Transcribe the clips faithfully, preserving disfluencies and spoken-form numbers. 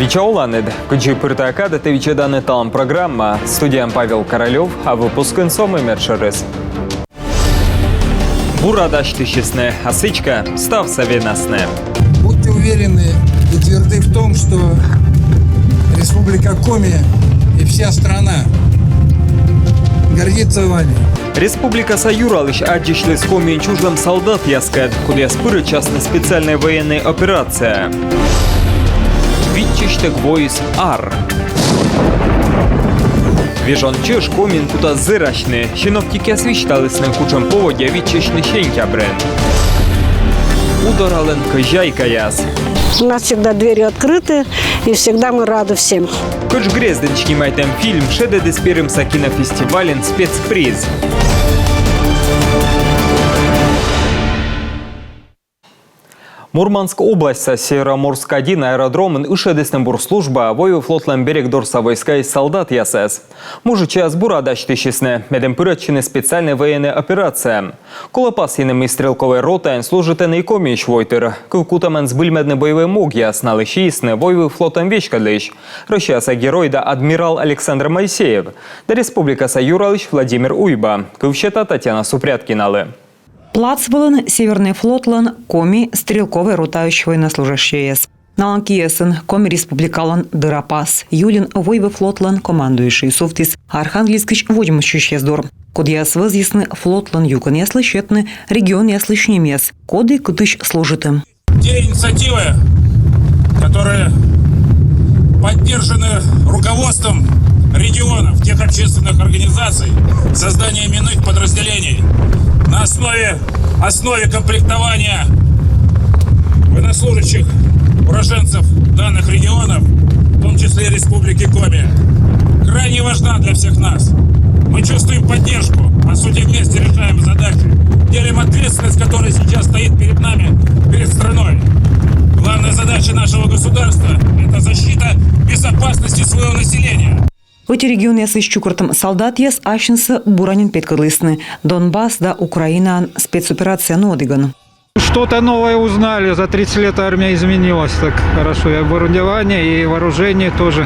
Видза оланныд! Кыдзи пыр тайӧ кадӧ, ті видзӧданныд «Талун» программа. Студияын Павел Королёв, а выпускын со мый медшӧрыс. Бура дасьтысисны, а сідзкӧ, ставсӧ венасны. Будьте уверены и тверды в том, что Республика Коми и вся страна гордится вами. Республикаса юралысь аддзысьліс Комиын чужлӧм салдатъяскӧд, кодъяс пырӧдчасны специальнӧй военнӧй операцияӧ. Виччысьтӧг воис ар. Вежон чӧж Комиын кутас зэрасьны. Синоптикъяс висьталісны, кутшӧм поводдя виччысьны сентябрын. Удоралӧн кӧзяйкаяс. У нас всегда двери открыты, и всегда мы рады всем. Кӧджгрездын снимайтӧм фильм шедӧдіс перымса кинофестивальын спецприз. Мурманск обласьтса Североморск один аэродромын ышӧдісны бур службаӧ Войвыв флотлӧн берег дорса войскаысь салдатъясӧс. Мужичӧйяс бура дасьтысисны, медым пырӧдчыны специальнӧй военнӧй операцияӧ. Колӧ пасйыны, мый стрелковӧй ротаын служитӧны и Комиысь войтыр. Кывкутӧмӧн збыльмӧдны боевӧй могъяс, налы сиисны Войвыв флотӧн веськӧдлысь, Россияса Герой да адмирал Александр Моисеев да республикаса юралысь Владимир Уйба. Кыв сета Татьяна Супряткиналы. Плац вылын Севернӧй флотлӧн Коми стрелковӧй ротаысь военнослужащӧйяс. Налӧн киӧсын Коми Республикалӧн дӧрапас. Июльын Войвыв флотлӧн командующӧй сувтіс Архангельскысь водзмӧстчысьяс дор, кодъяс вӧзйисны флотлӧн юкӧнъяслы сетны регионъяслысь нимъяс, коді кытысь служитӧ. Те инициативы, которые поддержаны руководством регионов, тех общественных организаций, созданием иных подразделений на основе, основе комплектования военнослужащих, уроженцев данных регионов, в том числе и Республики Коми, крайне важна для всех нас. Мы чувствуем поддержку, по сути, вместе решаем задачи, делим ответственность, которая сейчас стоит перед нами, перед страной. Главная задача нашего государства — это защита безопасности своего населения. Ӧти регионъясысь чукӧртӧм салдатъяс асьнысӧ бура нин петкӧдлісны Донбасс да Украинаын спецоперация нуӧдігӧн. Что-то новое узнали. За тридцать лет армия изменилась. Так хорошо. И оборудование, и вооружение тоже.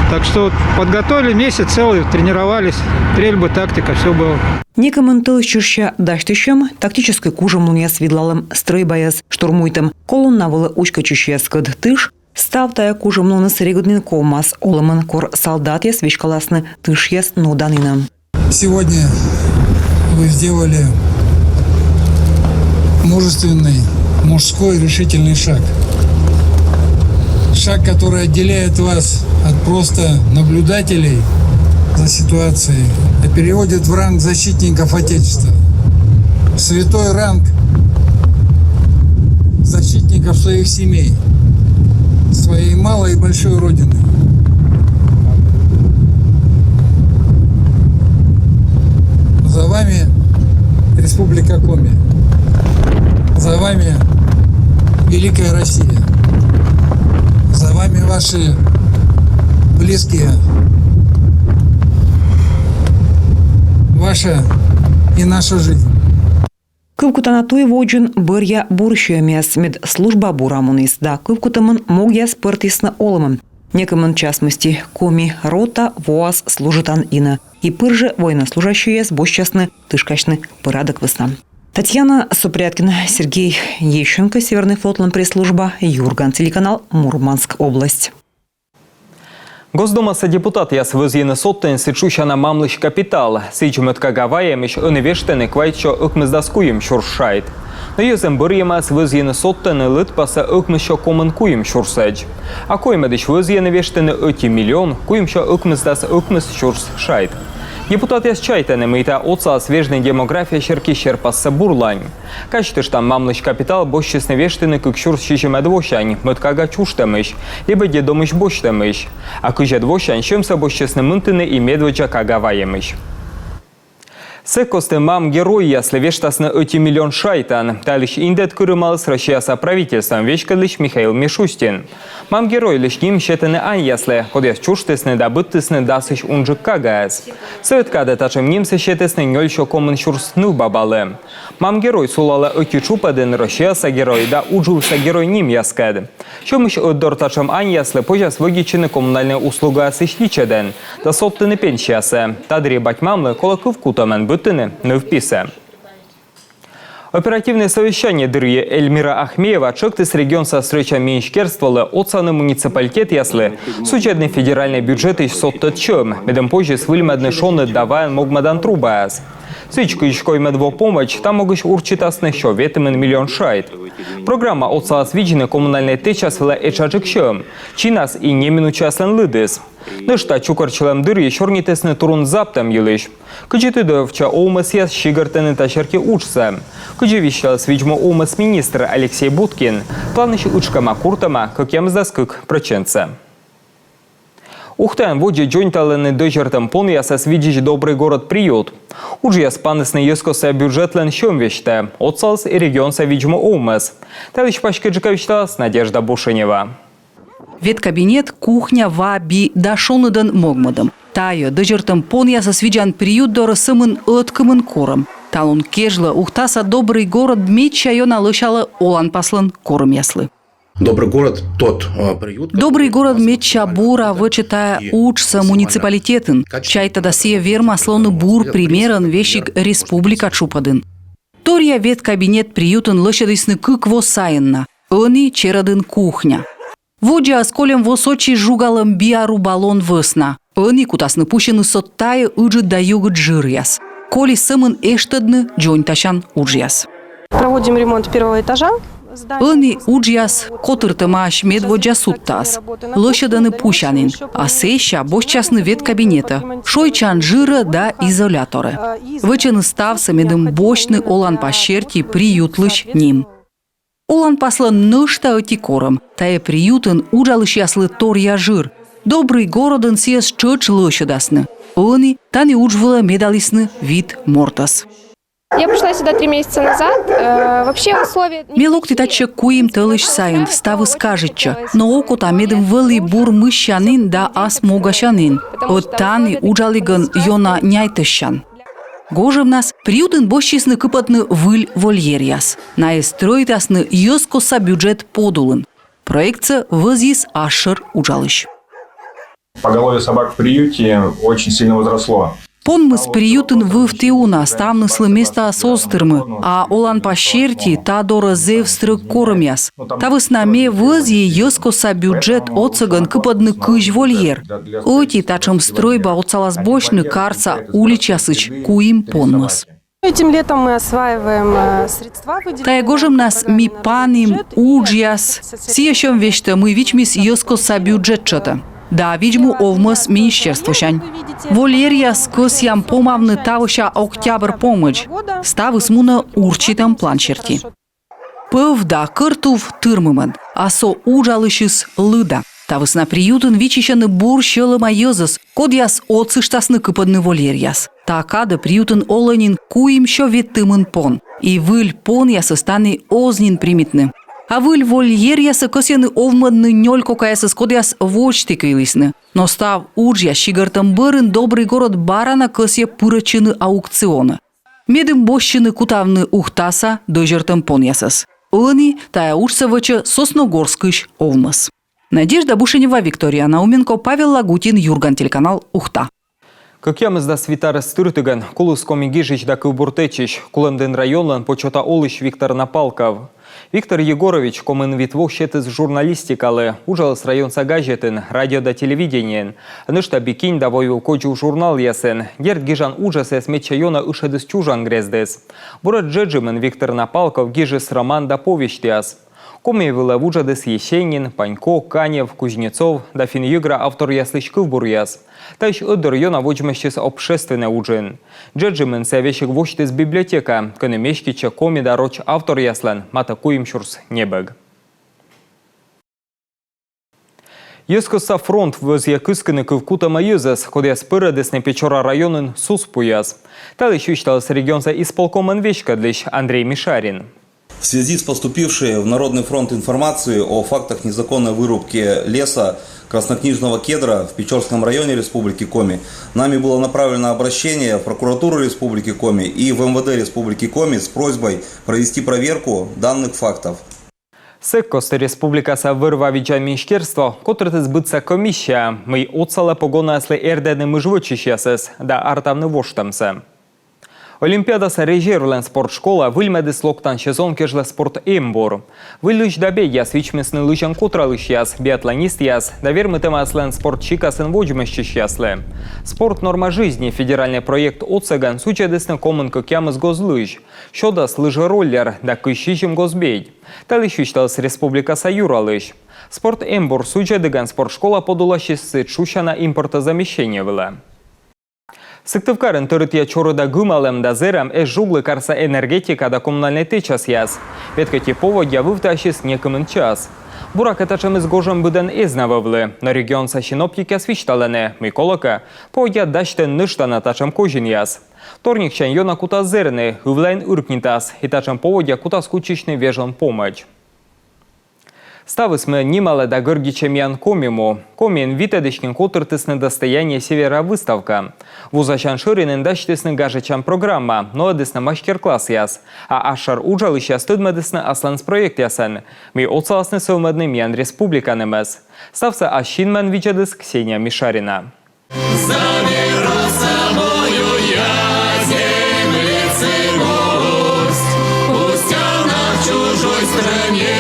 Так что вот подготовили месяц целый, тренировались. Стрельбы, тактика, все было. Некымын тӧлысь чышъя дасьтысьӧм, тактическӧй кужӧмлунъяс видлалӧм, стрӧйбаяс, штурмуйтӧм, колонна вылӧ уськӧдчысьяскӧд тыш. Став тайӧ кужӧмлуныс регыд нин ковмас, олӧмын кор салдатъяс веськаласны тышъяс нуӧданінӧ. Сегодня вы сделали мужественный, мужской, решительный шаг. Шаг, который отделяет вас от просто наблюдателей за ситуацией, а переводит в ранг защитников Отечества. Святой ранг защитников своих семей, своей малой и большой родины. За вами Республика Коми. За вами Великая Россия. За вами ваши близкие. Ваша и наша жизнь. Кывкутана туй водзын бӧръя бур сиӧмъяс, мед служба бура муніс да кывкутӧмӧн могъяс пӧртісны олӧмӧ. Некымын час мысти Коми рота воас служитан инӧ. И пыр жӧ военнослужащӧйяс босьтчасны тышкасьны пӧрадок вӧсна. Татьяна Супряткина, Сергей Ещенко, Севернӧй флотлӧн пресс-служба, Юрган телеканал, Мурманск область. Госдумаса депутатъяс вӧзйӧны содтыны сідз шусяна мамлысь капитал. Сідз, мӧд кага вайӧмысь ӧні вештӧны квайтсё ӧкмысдас куим сюрс шайт. Но йӧзӧн бӧрйӧмаяс вӧзйӧны содтыны лыдпасӧ ӧкмыссё комын куим сюрсӧдз. А коймӧдысь вӧзйӧны вештыны ӧти миллион куимсё ӧкмысдас ӧкмыс сюрс шайт. Депутатъяс чайтӧны, мый тайӧ отсалас вежны демография серти серпассӧ бурлань. Казьтыштам, мамлысь капитал босьтчисны вештыны кык сюрс сизимӧд восянь, мӧд кага чужтӧмысь либӧ детдомысь босьтӧмысь. А кызьӧд восянь сьӧмсӧ босьтчисны мынтыны и медводдза кага вайӧмысь. Сэк кості мам-геройяслы вештасны ӧти миллион шайтан. Та йылысь индӧд кырымаліс Россияса правительствоӧн веськӧдлысь Михаил Мишустин. Мам-геройлысь ним сетӧны аньяслы, кодъяс чужтісны да быдтісны дасысь унджык кагаӧс. Сӧвет кадӧ татшӧм нимсӧ сетісны нёльсё комын сюрс нывбабалы. Мам-герой сулалӧ ӧти тшупӧдын Россияса Герой да Уджывса Герой нимъяскӧд. Сьӧмысь ӧтдор татшӧм аньяслы позяс вӧдитчыны коммунальнӧй услугаысь личӧдӧн да содтыны пенсиясӧ. Та дырйи бать-мамлы колӧ кывкутӧмӧн быдтыны ныв-писӧ. Оперативнӧй совещание дырйи Эльмира Ахмеева тшӧктіс регионса стрӧитчан министерстволы отсавны муниципалитетъяслы судзӧдны федеральнӧй бюджетысь содтӧд сьӧм, медым позис выльмӧдны шоныд да ваӧн могмӧдан трубаяс. Сідз, кызь коймӧд во помӧдз та могысь урчитасны сё ветымын миллион шайт. Программа отсалас видзны коммунальнӧй тэчас вылӧ этшаджык сьӧм чинас и неминучаяслӧн лыдыс. Нӧшта чукӧртчылӧм дырйи сёрнитісны турун заптӧм йылысь. Кыдзи тыдовтчӧ, овмӧсъяс сигӧртӧны та серти уджсӧ. Кыдзи висьталіс видз-му овмӧс министр Алексей Будкин, планысь ытшкӧма-куртӧма кӧкъямысдас кык прӧчентсӧ. Ухтаын водзӧ дзоньталӧны дӧзьӧртӧм понъясӧс видзысь «Добрый город» приют. Уджъяс панісны йӧзкостса бюджетлӧн сьӧм весьтӧ, отсаліс и регионса видз-му овмӧс. Та йылысь паськыдджыка висьталас Надежда Бушенева. Веткабинет, кухня, ва, би да шоныдӧн могмӧдӧм. Тайӧ дӧзьӧртӧм понъясӧс видзан приют дорӧ сӧмын ӧткымын корӧм. Талун кежлӧ Ухтаса «Добрый город» медся ёна лӧсялӧ оланпаслӧн корӧмъяслы. Добрый город тот, э, приют, который... Добрый город медся бура вӧчӧ тайӧ уджсӧ муниципалитетын. Чайта да, сійӧ вермас лоны бур примерӧн весиг республика тшупӧдын. Торъя веткабинет приютын лӧсьӧдісны кык во сайын на. Ӧні черӧдын кухня. Водзӧ кольӧм во сотчис жугалӧм биаруба лун вӧсна. Ӧні кутасны пусьыны со тайӧ ыджыд да югыд жыръяс. Колис сӧмын эштӧдны дзоньтасян уджъяс. Проводим ремонт первого этажа здания. Ӧні уджъяс котыртӧмаӧсь медводдза судтаас. Лӧсьӧдӧны пусянін, а сэсся босьтчасны веткабинетӧ, шойччан жырӧ да изоляторӧ. Вӧчӧны ставсӧ, медым босьтны оланпас серти приютлысь ним. Оланпаслӧн нӧшта ӧти корӧм. Тайӧ приютын уджалысьяслы торъя жыр. «Добрый городын» сійӧс тшӧтш лӧсьӧдасны. Ӧні тані удж вылӧ медалісны вит мортӧс. Я пришла сюда три месяца назад. Э, вообще условия... Ме локті татчӧ куим тӧлысь сайын, ставыс кажитчӧ. Но окота, медым вӧлі бур мыссянін да ас могасянін. Ӧд тані уджалігӧн ёна няйтӧсян. Гожӧмнас приютын босьтчисны кыпӧдны выль вольеръяс. Найӧс стрӧитасны йӧзкостса бюджет подулын. Проектсӧ вӧзйис асшӧр уджалысь. Поголовье собак в приюте очень сильно возросло. Понмыс приютын вывті уна, ставныслы местаыс оз тырмы, а оланпас серти та дорӧ зэв стрӧг корӧмъяс. Та вӧсна ме вӧзйи йӧзкостса бюджет отсӧгӧн кыпӧдны кызь вольер. Ӧти татшӧм стрӧйба отсалас босьтны карса уличьясысь куим понмӧс. Этим летом мы осваиваем, э, средства, выделенные... Тайӧ гожӧмнас ми панім уджъяс сійӧ сьӧм весьтӧ, мый вичмис йӧзкостса бюджет тшӧтӧ да видз-му овмӧс министерствосянь. Вольеръяс кӧсъям помавны тавося октябрь помӧдз. Ставыс мунӧ урчитӧм план серти. Пӧв да кӧрт ув тырмымӧн, а со уджалысьыс лыда. Та вӧсна приютын виччысьӧны бур сьӧлӧма йӧзӧс, кодъяс отсыштасны кыпӧдны вольеръяс. Та кадӧ приютын олӧ нин куимсё ветымын пон. И выль понъясӧс тані оз нин примитны. А выль вольеръясӧ кӧсйӧны овмӧдны нёль кокаясӧс, кодъяс водзті кыйлісны. Но став уджъя сигӧртӧм бӧрын «Добрый город» бара на кӧсйӧ пырӧдчыны аукционӧ. Медым босьтчыны кутавны Ухтаса дӧзьӧртӧм понъясӧс. Ӧні тайӧ уджсӧ вӧчӧ Сосногорскысь овмӧс. Надежда Бушенева, Виктория Науменко, Павел Лагутин, «Юрган» телеканал, Ухта. Кӧкъямысдас вит арӧс тыртігӧн куліс Коми гижысь да кывбур тэчысь, Кулӧмдін районлӧн почёта олысь Виктор Напалков. Виктор Егорович комын вит во сетіс журналистикалы, уджаліс районса газетын, радио да телевидениеын, нӧшта «Би кинь» да «Войвыв кодзув» журналъясын. Дерт, гижан уджас сійӧс медся ёна ышӧдіс чужан грездыс. Буретш джеджымын Виктор Напалков гижис роман да повестьяс. Коми вылӧ вуджӧдіс Есенин, Панько, Канев, Кузнецов да финн-йӧгра авторъяслысь кывбуръяс. Таысь ӧтдор ёна водзмӧстчис общественнӧй уджын. Джеджымын сійӧ весиг восьтіс библиотека, кӧні меститчӧ коми да роч авторъяслӧн матӧ куим сюрс небӧг. Йӧзкостса фронт вӧзйӧ кыскыны кывкутӧма йӧзӧс, кодъяс пӧрӧдісны Печора районын сус пуяс. Та йылысь висьталіс регионса исполкомӧн веськӧдлысь Андрей Мишарин. В связи с поступившей в Народный фронт информацией о фактах незаконной вырубки леса краснокнижного кедра в Печорском районе Республики Коми нами было направлено обращение в прокуратуру Республики Коми и в М В Д Республики Коми с просьбой провести проверку данных фактов. Сэк кості республикаса вӧр-ва видзан министерство котыртіс быдса комиссия, мый отсалӧ погонаяслы эрдӧдны мыж вӧчысьясӧс да артавны воштӧмсӧ. Олимпиадаса резервлӧн спортшкола выльмӧдіс локтан сезон кежлӧ спорт эмбур. Выльлысь да бедьяс вичмисны лызьӧн котралысьяс, биатлонистъяс да вермытӧмъяслӧн спорт сикасын водзмӧстчысьяслы. «Спорт — норма жизни» федеральнӧй проект отсӧгӧн судзӧдісны комын кӧкъямыс гоз лызь, сё дас лыжероллер да кызь сизим гоз бедь. Тайӧлысь висьталіс республикаса юралысь. Спорт эмбур судзӧдігӧн спортшкола подуласис сідз шусяна импортозамещение вылӧ. Сыктывкарын тӧрытъя чорыда гымалӧм да зэрӧм эз жуглы карса энергетика да коммунальнӧй тэчасъяс. Петкӧдчысь поводдя вывті ассьыс некымын час. Буракӧ, татшӧмыс гожӧм быдӧн эз на вӧвлы, но регионса синоптикъяс висьталӧны, мый, колӧкӧ, поводдя дасьтӧ нӧшта на татшӧм козинъяс. Вторниксянь ёна кутас зэрны, ывлаын ыркнитас, и татшӧм поводдя кутас кутчысьны вежон помӧдз. Ставыс, мый нималӧ да гӧрдитчӧ миян Коми му. Комиын витӧдысь нин котыртісны «Достояние Севера» выставка. Вузасян шӧринын дасьтісны гажӧдчан программа, нуӧдісны мастер-классъяс. А асшӧр уджалысьяс тӧдмӧдісны асланыс проектъясӧн, мый отсаласны сӧвмӧдны миян республиканымӧс. Ставсӧ ас синмӧн видзӧдліс Ксения Мишарина. Заберу с собою я землицы горсть, пусть она в чужой стране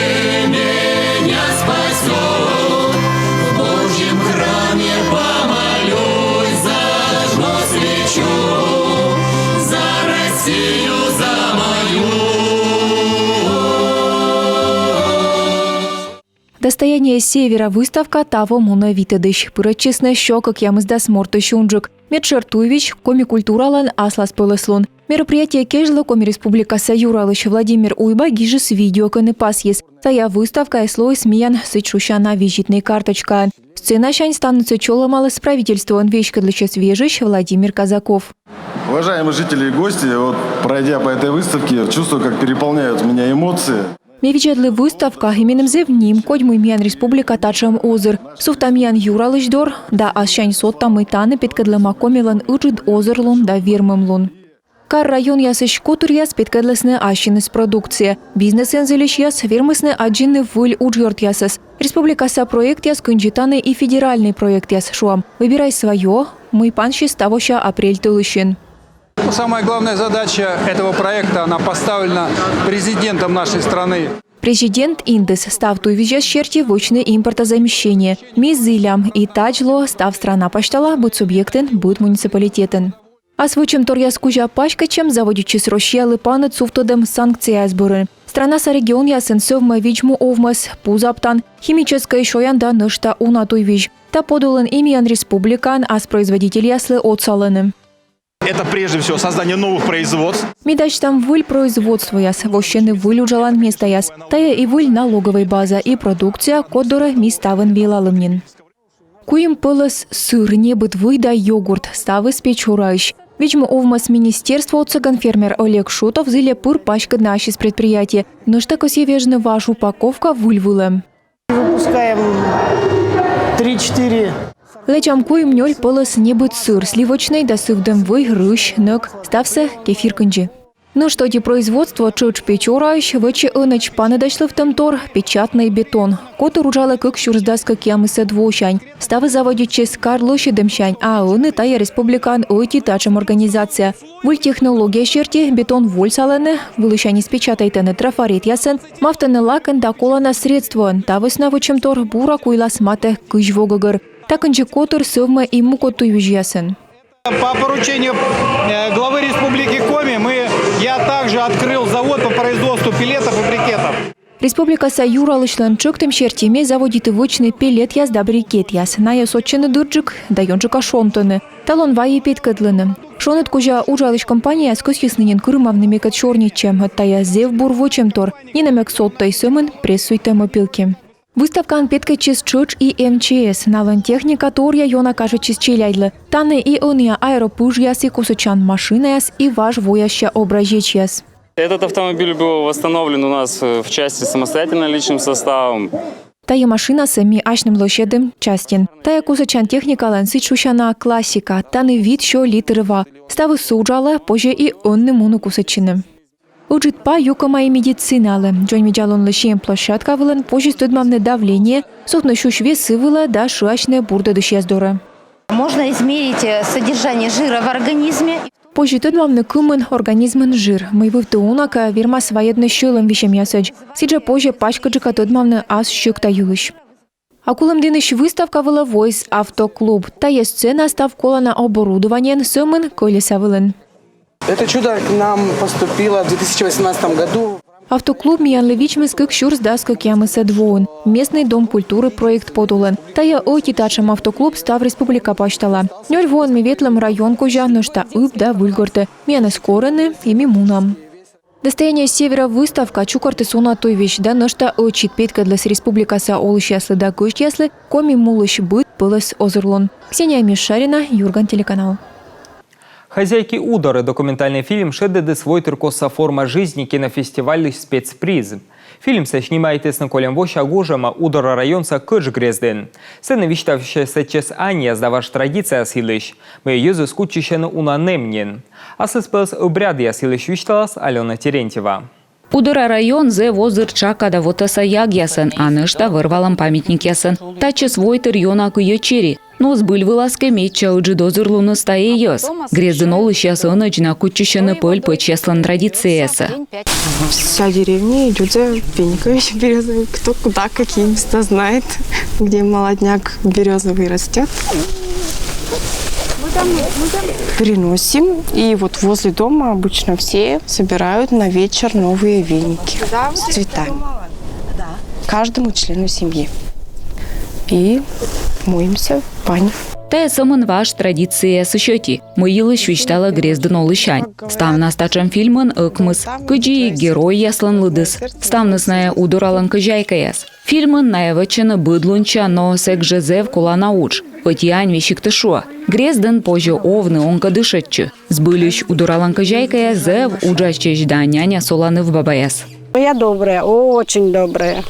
меня спасет. В Божьем храме помолюсь, зажгу свечу, за Россию, за мою. «Достояние Севера» выставка таво мунӧ витӧдысь. Пырӧдчисны сё кӧкъямысдас мортысь унджык. Медшӧр туйвизь — коми культуралӧн асласпӧлӧслун. Мероприятие кежлӧ Коми Республикаса юралысь Владимир Уйба гижис видео, кӧні пасйис: тайӧ выставкаыс лоис миян сідз шусяна визитнӧй карточкаӧн. Сценасянь ставнысӧ чолӧмаліс правительствоӧн веськӧдлысьӧс вежысь Владимир Казаков. Уважаемые жители и гости, вот, пройдя по этой выставке, чувствую, как переполняют меня эмоции. Ме видзӧдлі выставка, и меным зэв нимкодь, мый миян республика татшӧм озыр. Сувта миян юралысь дор да ассянь содта, мый тані петкӧдлӧма Комилӧн ыджыд озырлун да вермӧмлун. Кар-районъясысь котыръяс петкӧдлісны ассьыныс продукция. Бизнесын зільысьяс вермисны аддзыны выль уджъёртъясӧс. Республикаса проектъяс кындзи тані и федеральнӧй проектъяс, шуам, «Выбирай своё», мый пансис тавося апрель тӧлысьын. Ну, самая главная задача этого проекта, она поставлена президентом нашей страны. Президент индіс став туйвизьяс серти вӧчны импортозамещение. Ми зілям, и тадз лоӧ став страна пасьтала, быд субъектын, быд муниципалитетын. Ас вӧчӧмторъяс кузя паськӧдчӧм заводитчис Россиялы паныд сувтӧдӧм санкцияяс бӧрын. Странаса регионъясын сӧвмӧ видз-му овмӧс, пу заптан, химическӧй сёян да нӧшта уна туйвизь. Та подулын и миян республикаын ас производительяслы отсалӧны. Это прежде всего создание новых производств. Ми дасьтам выль производствояс, воссьӧны выль уджалан местаяс. Тайӧ и выль налоговӧй база, и продукция, код дорӧ ми ставӧн велалӧм нин. Куим пӧлӧс сыр, небыд вый да йогурт, ставыс Печораысь. Видз-му овмӧс министерство отсӧгӧн фермер Олег Шутов зільӧ пыр паськӧдны ассьыс предприятие. Нӧшта кӧсйӧ вежны важ упаковка выль вылӧ. Выпускаем три-четыре. Лэдзам куим-нёль пӧлӧс небыд сыр, сливочнӧй да сывдӧм вый, рысь, нӧк, ставсӧ кефир кындзи. Нӧшта ӧти производство тшӧтш Печораысь, вӧчӧ ӧнӧдз паныдасьлывтӧмтор — печатнӧй бетон. Котыр уджалӧ кык сюрс дас кӧкъямысӧд восянь. Ставыс заводитчис кар лӧсьӧдӧмсянь, а ӧні тайӧ республикаын ӧти татшӧм организация. Выль технология серти бетон вольсалӧны, вылысяньыс печатайтӧны трафаретъясӧн, мавтӧны лакӧн да колана средствоӧн. Та вӧсна вӧчӧмтор бура куйлас матӧ кызь во гӧгӧр. Та кындзи котыр сӧвмӧ и мукӧд туйвизьясӧн. По поручению, э, главы Республики Коми мы, я также открыл завод по производству пеллетов и брикетов. Республикаса юралысьлӧн тшӧктӧм серти ме заводиті вӧчны пеллетъяс да брикетъяс. Найӧ сотчӧны дырджык да ёнджыка шонтӧны. Талун вайӧ петкӧдлыны. Шоныд кузя уджалысь компанияяс кӧсйисны нин кырымавны мекӧд сёрнитчӧм, ӧд тайӧ зэв бур вӧчӧмтор. Нинӧм эг содтӧй сӧмын прессуйтӧм опилки. Выставкаын петкӧдчис тшӧтш и эм че эс. Налӧн техника торъя ёна кажитчис челядьлы. Тані и ӧнія аэропыжъяс, и кусӧдчан машинаяс, и важ воясся образечьяс. Этот автомобиль был восстановлен у нас, э, в части самостоятельно личным составом. Тайӧ машинасӧ ми асьным лӧсьӧдім частьын. Тайӧ кусӧдчан техникалӧн сідз шусяна классика. Тані вит сё литр ва. Ставыс уджалӧ, позьӧ и ӧні мунны кусӧдчыны. Ыджыд пай юкӧма и медициналы. Дзоньвидзалунлы сиӧм площадка вылын позис тӧдмавны давление, сувтны сюсь вессы вылӧ да шыасьны бурдӧдысьяс дорӧ. Можно измерить, э, содержание жира в организме. Позьӧ тӧдмавны, кымын организмын жир, мый вывті уна кӧ, вермас вайӧдны сьӧлӧм висьӧмъясӧдз. Сідзжӧ позьӧ паськыдджыка тӧдмавны ас сьӧкта йылысь. А Кулӧмдінысь выставка вылӧ воис автоклуб. Тайӧ сцена став колана оборудованиеӧн, сӧмын кӧлеса вылын. Это чудо к нам поступило в две тысячи восемнадцатом году. Автоклуб миянлы вичмис кык сюрс дас кӧкъямысӧд воын Местный дом культуры проект подулын. Тайӧ ӧти татшӧм автоклуб став республика пасьтала. Нёль воӧн ми ветлӧм район кузя, нӧшта Ыб да Выльгортӧ. Миянӧс корӧны, и ми мунам. «Достояние Севера» выставка чукӧртіс уна туйвизь да нӧшта ӧтчыд петкӧдліс республикаса олысьяслы да гӧсьтъяслы Коми мулысь быд пӧлӧс озырлун. Ксения Мишарина, «Юрган» телеканал. «Хозяйки Удоры» документальный фильм шедӧдіс войтыркостса «Форма жизни» кинофестивальлысь спецприз. Фильмсӧ снимайтісны кольӧм вося гожӧма Удора районса Кӧдж грездын. Сэні висьтавсьӧ сэтчӧс аньяс да важ традицияяс йылысь, мый йӧзыс кутчысьӧны уна нэм нин. Аслыспӧлӧс обрядъяс йылысь висьталас Алёна Терентьева. Удора район зэв озыр тшака да вотаса ягъясӧн, а нӧшта вӧр-валӧм памятникъясӧн. Татчӧс войтыр ёна кыйӧ чери. Но збыль вылас кӧ, медся ыджыд озырлуныс тайӧ йӧз. Грездын олысьяс ӧнӧдз на кутчысьӧны пӧль-пӧчьяслӧн традицияясӧ. Вся деревня идёт за вениками берёзовыми. Кто куда, какие места знает, где молодняк берёзовый растёт. Приносим, и вот возле дома обычно все собирают на вечер новые веники с цветами. Каждому члену семьи. И моемся в бане. Тайӧ сӧмын важ традицияясысь ӧти, мый йылысь висьталӧ грездын олысь ань. Ставнас татшӧм фильмын ӧкмыс, кыдзи и геройяслӧн лыдыс. Ставныс найӧ Удоралӧн кӧзяйкаяс. Фильмын найӧ вӧчӧны быд лунся, но сэк жӧ зэв колана удж. Ӧти ань весигтӧ шуӧ: грездын позьӧ овны, онкӧ дышӧдчы. Збыльысь Удоралӧн кӧзяйкаяс зэв уджачӧсь да няня сола нывбабаяс. Я добрая, очень добрая.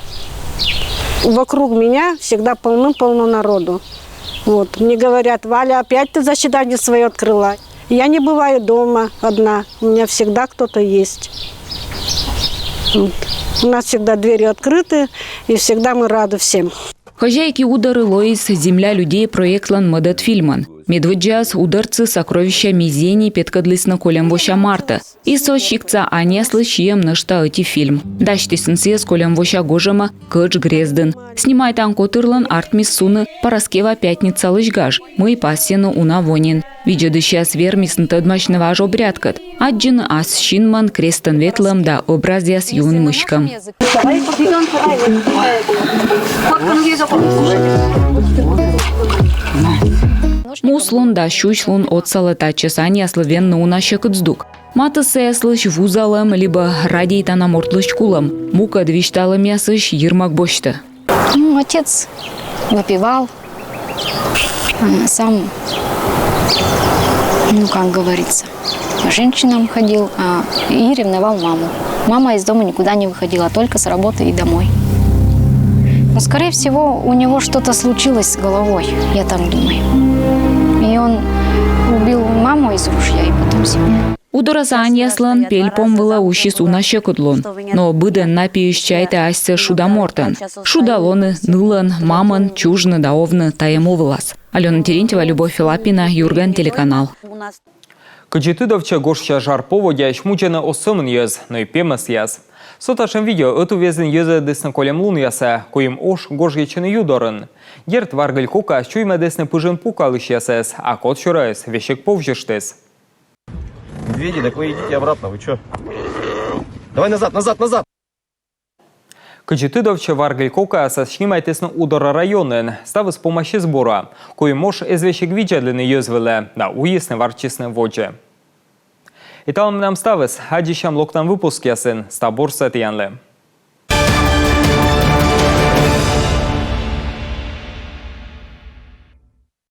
Вокруг меня всегда полным-полно народу. Вот. Мне говорят: «Валя, опять ты заседание свое открыла?» Я не бываю дома одна, у меня всегда кто-то есть. Вот. У нас всегда двери открыты, и всегда мы рады всем. «Хозяйки Удоры» лоис «Земля людей» проектлӧн мӧдӧд фильмӧн. Медводдзаяс удорцы «Сокровища Мизени» петкӧдлісны кольӧм вося мартӧ. И со сиктса аньяслы сиӧм нӧшта ӧти фильм. Дасьтісны сійӧс кольӧм вося гожӧма Кӧдж грездын. Снимайтан котырлӧн артмис суны Параскева пятницалысь гаж, мый пасйӧны уна во нин. Видзӧдысьяс вермисны тӧдмасьны важ обрядкӧд, аддзыны ас синмӧн крестӧн ветлӧм да образъяс юын мыськӧм. Муслун да сюсьлун отсалӧ татчӧс аньяслы венны уна сьӧкыд здук. Матыссаяслысь вузалӧм либӧ радейтана мортлысь кулӧм — мукӧд висьталӧмъясысь йирмӧг босьтӧ. Ну, отец выпивал, а сам, ну, как говорится, по женщинам ходил, а, и ревновал маму. Мама из дома никуда не выходила, только с работы и домой. Но, скорее всего, у него что-то случилось с головой, я так думаю. И он убил маму из ружья и потом себя. Удораса аньяслӧн пельпом вылӧ усис уна сьӧкыдлун. Но быдӧн на пиысь чайтӧ асьсӧ шуда мортӧн. Шуда лоны нылӧн, мамӧн, чужны да овны тайӧ му вылас. Алёна Терентьева, Любовь Филапина, «Юрган» телеканал. Кыдзи тыдовтчӧ, гожся жар поводдяысь мудзӧны оз сӧмын йӧз, но и пемӧсъяс. Со татшӧм видео ӧтуввезйын йӧзӧдісны кольӧм лунъясӧ, куим ош гожйӧдчӧны ю дорын. Дерт, варгыль кокаяс чуймӧдісны пыжӧн пукалысьясӧс, а кодсюрӧыс весиг повзьыштіс. Медведи, так вы идите обратно, вы чё? Давай назад, назад, назад! Кыдзи тыдовтчӧ, варгыль кокаясӧс снимайтісны Удора районын. Ставыс помасис бура. Куим ош эз весиг видзӧдлыны йӧз вылӧ да уйисны-варччисны водзӧ. И талун менам ставыс. Аддзысям локтан выпускъясын. Став бурсӧ тіянлы.